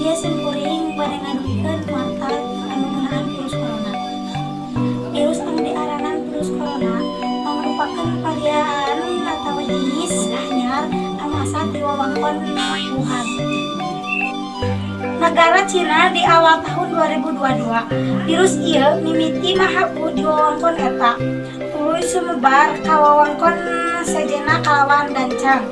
Ieu simkuring bade ngadugikeun warta anu ngeunaan virus corona. Virus anu diaranan virus corona mangrupakeun varian atawa jenis anyar anu asal ti wewengkon Wuhan, Negara Cina di awal tahun 2022. Virus ieu mimiti mahabu di wewengkon eta, tuluy sumebar ka wewengkon sejenna kalawan gancang.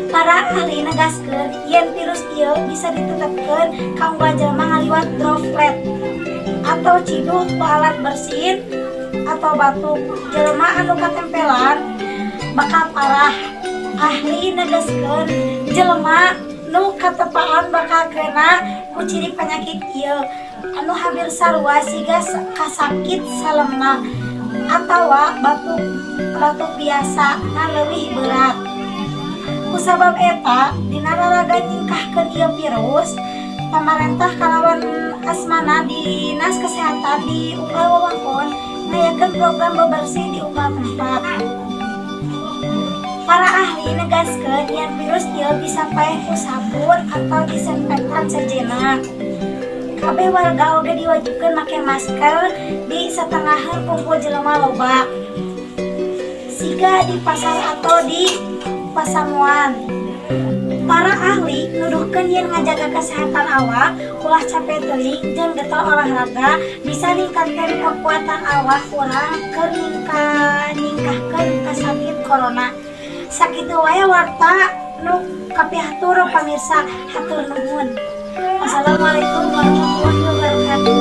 Para ahli negaskeun yen virus ieu bisa ditetepkeun ka unggal jelema ngaliwat droplet atau ciduh ku alat bersin atau batuk. Jelema anu katempelan bakal parah. Ahli negaskeun jelema nu katepaan bakal kena ku ciri penyakit ieu anu hampir sarua siga kasakit salemna atawa batuk batuk biasa, ngan leuwih berat. Kusabab eta, dina raraga nyingkahkeun ieu virus, pamarentah kalawan asmana Dinas Kesehatan di unggal wewengkon ngayakeun program bebersih di unggal tempat. Para ahli negaskeun yen virus ieu bisa paeh ku sabun atau disinfektan sejenna. Kabeh warga oge diwajibkeun make masker di satengaheun kumpul jelema loba, siga di pasar atau di pasamuan. Para ahli nuduhkeun yen ngajaga kesehatan awak, ulah capek teuing jeung getol olahraga bisa ningkatkeun kekuatan awak urang keur nyingkahkeun kasakit corona. Sakitu wae warta nu kapihatur, pamirsa, hatur nuhun. Wassalamualaikum warahmatullahi wabarakatuh.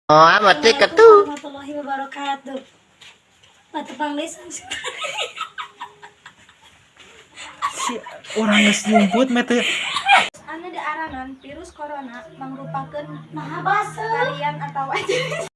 Oh, amat ketu. Warahmatullahi wabarakatuh. Patepang deui. Si orang geus nyumput mah teu. Anu diaranan virus corona mangrupakeun Nah, baseuh. Varian atawa jenis